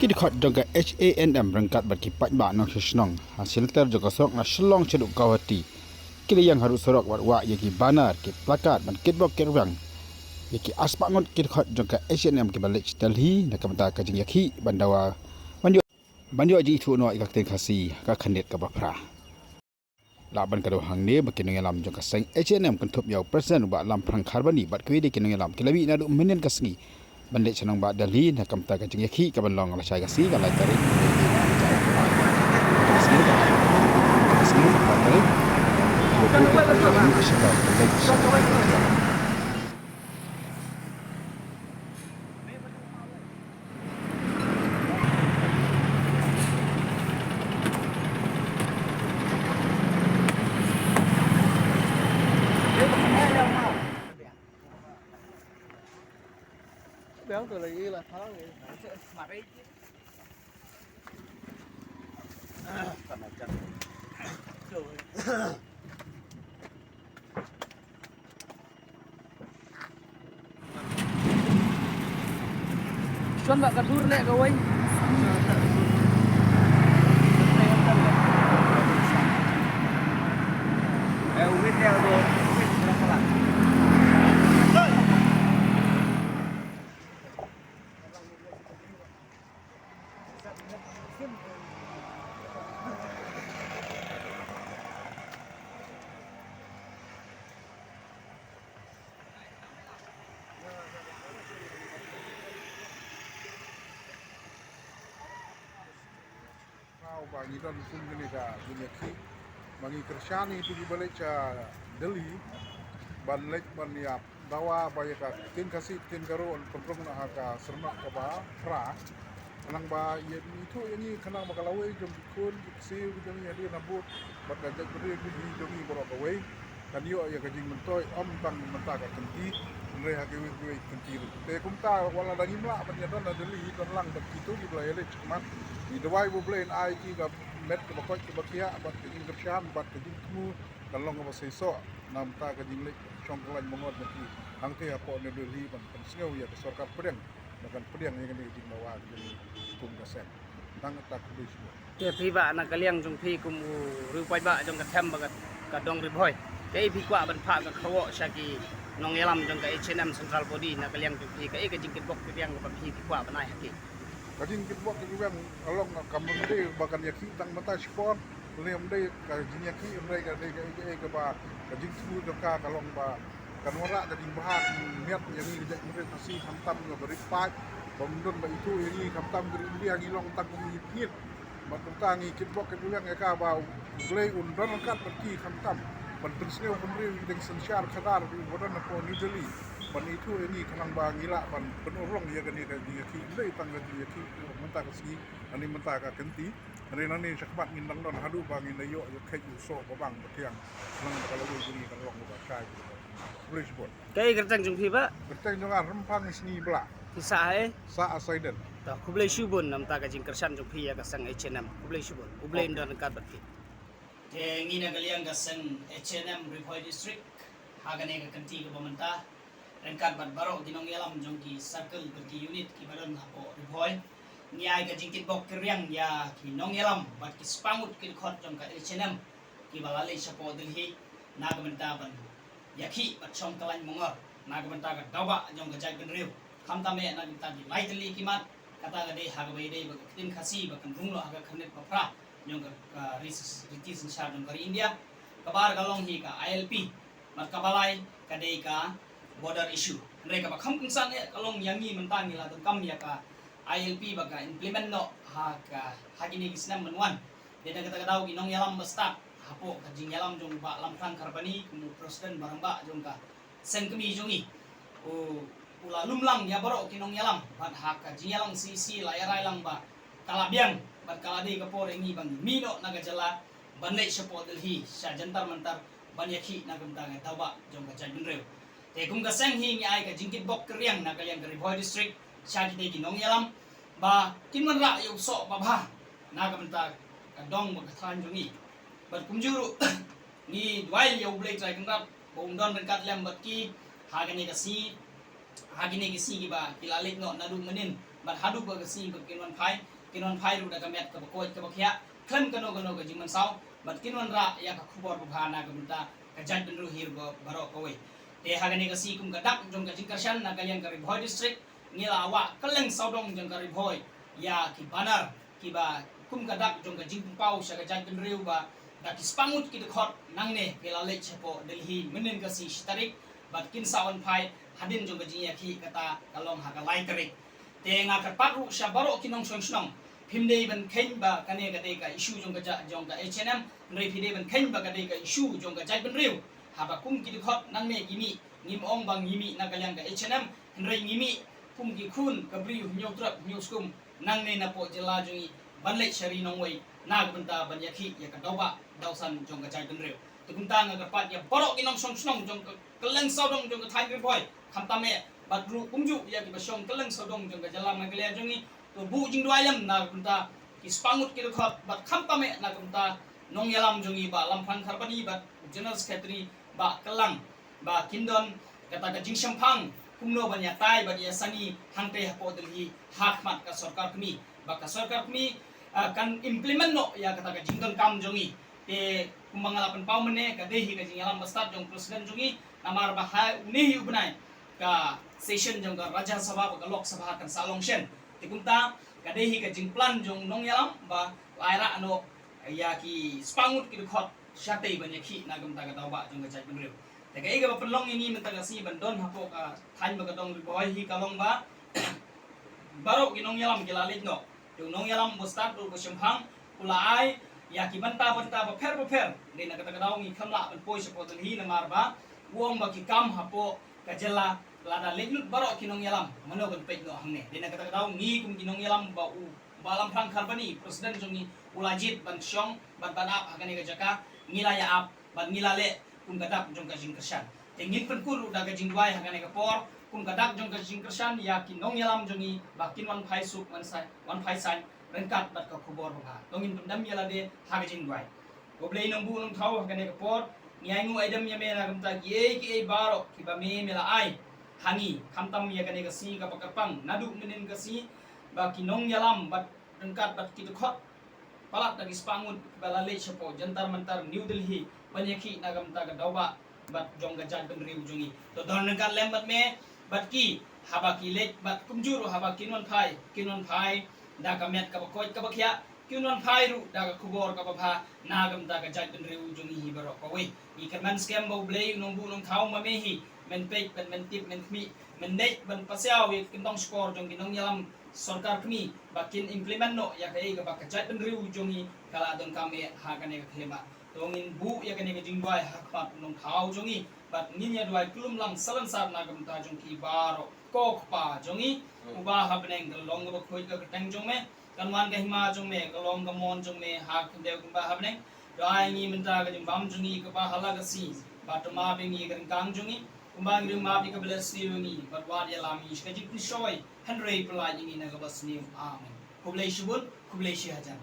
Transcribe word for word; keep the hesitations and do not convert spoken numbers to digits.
Ki dkhot jong ka H A N M ryngkat bad ki paidbah nongshong shnong ha shilynter jong ka surok na Shillong shaduh Guwahati ki la ïeng haduh surok bad wah ïa ki banner, ki placard bad kitbok kitrwiang ïa ki arspah ngut ki dkhot jong ka H A N M kiba leit sha Delhi na ka bynta ka jingïakhih ban dawa ban ïoh, ban ïoh jingithuh noh ïa ka ktien Khasi ha ka khyrnit kaba phra. Lah ban kdew hangne ba ki nongïalam jong ka seng H A N M kynthup ïa u President u Bah Lamphrang Kharbani bad kiwei de ki nongïalam ki la mih naduh mynnin ka sngi ban leit sha nongbah Delhi na ka bynta ka jingïakhih kaban long ha ka sngi ka lai tarik. Shon ba ka dur leh kawei. Ba ngi don kum kane ka jingïakhih ba ngi kyrshan ïa kito kiba leit sha Delhi ban leit ban ïa dawa ba ïa ka ktien Khasi ktien Garo yn pynrung na ha ka syrnod kaba phra. Khnang ba ïa ithuh ïa ngi khnang ba ka lawei jong ki khun ki ksiew ki jong ngi hadien habud bad ka jaitbynriew jong ngi baroh kawei kan ïoh ïa ka jingmyntoi ym tang mynta ka kynti hynrei ha kiwei kiwei ki kynti ruh. Te kumta wat la dang im lah ban ïa don ha Delhi don lang bad kito kiba la ïaleit shakhmat. Ngi duwai ba U Blei un ai ki ka met kaba koit kaba khiah bad ka jingkyrshan bad ka jingthmu kan long kaba seisoh na bynta ka jingleit shong kyllaiñ mangor na ki hangtei hapoh New Delhi ban pynsngew ïa ka sorkar pdiang ba kan pdiang ïa kane ka jingdawa ka jong ngi kum ka seng. Tang kata, khublei shibun. Te phi bah, na ka liang jong phi kum u riew paidbah jong ka them ba ka, ka dong Ri Bhoi, kaei phi kwah ban phah ka kyrwoh sha ki nongïalam jong ka H A N M Central Body? Na ka liang jong phi kaei ka jingkitbok kitrwiang kaba phi, phi kwah ban ai ha ki? Ka jingkitbok kitrwiang ka long kam dei ba kan ïakhih tang mynta shipor. Lane ym dei ka jingïakhih, ym dei ka, dei kaei kaei kaba ka jingthmu jong ka ka long ba kan wanrah ka jingbha ka jingmiat ïa ngi ka jaitbynriew Khasi khamtam ïa ka ri paid. Bym don ba ithuh ïa ngi khamtam ka ri India ngi long tang kum i pngit. Bad kumta ngi kitbok kitrwiang ïa ka ba U Blei un don ryngkat bad ki khamtam ban pynsngew bynriew ïa ki jingsynshar khadar ba don hapoh New Delhi. Ban ithuh ïa ngi khnang ba ngi lah ban pynurlong ïa kane ka jingïakhih, ym dei tang ka jingïakhih mynta ka sngi, nangne mynta ka kynti. Hynrei nangne shakhmat ngin dang don haduh ba ngin da ïoh ïa kheit u soh ba bang ba thiang. Nang ba ka lawei jong ngi kan long ba shai. Khublei shibun. Kaei kyrteng jong phi bah? Kyrteng jong nga Rymphang Sngi Blah. Phi sah ha ei? Sah ha Saiden. To khublei shibun namar ka jingkyrshan jong phi ïa ka seng H A N M. Khublei shibun. U Blei un don ryngkat bad phi. Te ngi na ka liang ka seng H A N M Ri Bhoi District ha kane ka kynti kaba mynta ryngkat bad baroh ki nongïalam jong ki circle bad ki unit kiba don hapoh Ri Bhoi, ngi ai ka jingkitbok kitrwiang ïa ki nongïalam bad ki spah ngut ki dkhot jong ka H A N M kiba la leit shapoh Delhi na ka bynta ban ïakhih bad shong kyllaiñ mangor na ka bynta ka dawa jong ka jaitbynriew. Khamtam eh na ka bynta ki lai tylli ki mat, kata ka dei ha kaba ïadei bad ka ktien Khasi ba kan rung noh ha ka khyrnit ba phra jong ka, ka ri, riti synshar jong ka ri India. Kaba ar ka long hi ka I L P. Bad kaba lai ka dei ka border issue. Hynrei kaba kham kongsan eh ka long ïa ngi mynta ngi la donkam ïa ka I L P ba ka implement noh ha ka, ha kine ki snem ban wan. Dei na kata ka daw ki nongïalam ba stad hapoh ka jingïalam jong u Bah Lamphrang Kharbani kum u President ba rangbah jong ka seng kmie jong ngi u, u la lum lang ïa baroh ki nongïalam bad ha ka jingïalang C E C la ïa rai lang ba ka la biang bad ka la dei ka por ïa ngi ba ngi mih noh na ka jylla ban leit shapoh Delhi sha Jantar Mantar ban ïakhih na ka bynta ka dawa jong ka jaitbynriew. Te kum ka seng hi ngi ai ka jingkitbok kitrwiang na ka liang ka Ri Bhoi District sha kitei ki nongïalam ba kin wanrah ïa u soh ba bha na ka bynta ka dong bad ka thaiñ jong ngi. Bad kumjuh ruh ngi duwai ïa U Blei Trai Kynrad ba un don ryngkat lem bad ki ha kane ka sngi, ha kine ki sngi kiba ki la leit noh naduh mynnin Bad haduh ba ka sngi ba kin wan phai, kin wan phai ruh da ka met kaba koit kaba khiah, khlem kano kano ka jingmynsaw, bad kin wanrah ïa ka khubor babha na ka bynta ka jaitbynriew hi ruh baroh kawei. Te ha kane ka sngi kum ka dak jong ka jingkyrshan na ka liang ka Ri Bhoi District, ngi la wah kylleng sawdong jong ka Ri Bhoi ïa ki banner kiba kum ka dak jong ka jingpynpaw sha ka jaitbynriew ba da ki spah ngut ki dkhot nangne ki la leit shapoh Delhi mynhynnin ka sngi shi tarik, bad kin sa wan phai hadien jong ka jingïakhih kata ka long ha ka lai tarik. Te nga kyrpad ruh sha baroh ki nongshong shnong, phim dei ban kheiñ ba kane ka dei ka issue jong ka ja-, jong ka H N M, hynrei phi dei ban kheiñ ba ka dei ka issue jong ka jaitbynriew. Haba kum ki dkhot nangne ki mih, ngim ong ba ngi mih na ka liang ka H N M, hynrei ngi mih kum ki khun ka Bri u Hynñiewtrep Hynñiewskum nangne napoh jylla jong ngi ban leit sha ri nongwei na ka bynta ban ïakhih ïa ka daw bah daw san jong ka jaitbynriew. Te kumta nga kyrpad ïa baroh ki nongshong shnong jong ka kylleng sawdong jong ka thaiñ Ri Bhoi, khamtam eh bad ruh kumjuh ïa kiba shong kylleng sawdong jong ka jylla Meghalaya jong ngi, to buh jingduwai lem na ka bynta ki spah ngut ki dkhot bad khamtam eh na ka bynta nongïalam jong ngi Bah Lamphrang Kharbani bad General Secretary Bah Kylang, ba kin don kata ka jingshemphang kumno ban ïatai bad ïasani hangtei hapoh Delhi ha khmat ka sorkar kmie, ba ka sorkar kmie, ah, kan implement noh ïa kata ka jingdonkam jong ngi. Te kumba nga la pynpaw mynne, ka dei hi ka jingïalam ba stad jong u President jong ngi, namar ba ha une hi u bnai ka session jong ka Rajya Sabha bad ka Lok Sabha kan sa long shen. Te kumta ka dei hi ka jingplan jong u nongïalam ba la ai rah noh ïa ki spah ngut ki dkhot shatei ban ïakhih na ka bynta ka daw bah jong ka jaitbynriew. Te kaei kaba pynlong ïa ngi mynta ka sngi ban don hapoh ka thaiñ ba ka dong Ri Bhoi hi ka long ba baroh ki nongïalam ki la leit noh. Te u nongïalam ba stad ruh ba shemphang u la ai ïa ki bynta bynta bapher bapher. Dei na kata ka daw ngi khlem lah ban poi shapoh Delhi namar ba u ong ba ki kam hapoh ka jylla lada leit lut baroh ki nongïalam, mano ban peit noh hangne. Dei na kata ka daw ngi kum ki nongïalam ba u Bah Lamphrang Kharbani, President jong ngi, u la jied ban shong bad ban ap ha kane ka jaka, ngi la ïa ap bad ngi la leh kum ka dak jong ka jingkyrshan. Te ngin pynkur ruh da ka jingduwai ha kane ka por kum ka dak jong ka jingkyrshan ïa ki nongïalam jong ngi ba kin wan phai suk wan sa-, wan phai saiñ ryngkat bad ka khubor babha. To ngin pyndem ïa lade ha ka jingduwai. Ko Blei Nongbuh Nongthaw, ha kane ka por ngi ainguh aidem ïa me na ka bynta kiei kiei baroh kiba me me la ai ha ngi, khamtam ïa kane ka sngi kaba kyrpang naduh mynhynnin ka sngi, ba ki nongïalam bad ryngkat bad ki dkhot palat da ki spah ngut kiba la leit shapoh Jantar Mantar New Delhi ban ïakhih na ka bynta ka daw bah bad jong ka jaitbynriew jong ngi. To don ryngkat lem bad me bad ki, haba ki leit bad kumjuh ruh haba kin wan phai, kin wan phai da ka met kaba koit kaba khiah, kin wan phai ruh da ka khubor kaba bha na ka bynta ka jaitbynriew jong ngi hi baroh kawei. Ngi kyrmen skhem ba U Blei U Nongbuh Nongthaw ma me hi, men peit bad men tip, men khmih, men leit ban pasiaw ïa ki kyntong shkor jong ki nongïalam sorkar kmie ba kin implement noh ïa kaei kaba ka jaitbynriew jong ngi ka la donkam eh ha kane ka khyllipmat. To ngin buh ïa kane ka jingduwai ha khmat U Nongthaw jong ngi bad ngin ïa duwai kyllum lang salonsar na ka bynta jong ki baroh. Ko Kpa jong ngi uba ha bneng, ka long kaba khuid ka kyrteng jong me, kan wan ka hima jong me, ka long ka mon jong me ha khyndew kumba ha bneng. To ai ngi mynta ka jingbam jong ngi kaba ha la ka sngi, bad to map ïa ngi ka ryngkang jong ngi kumba ngi ruh map ïa kiba leh sniew ïa ngi, bad wat ïalam ïa ngi sha ka jingpynshoi, hynrei pyllait ïa ngi na kaba sniew. Amen. Khublei shibun, khublei shihajar.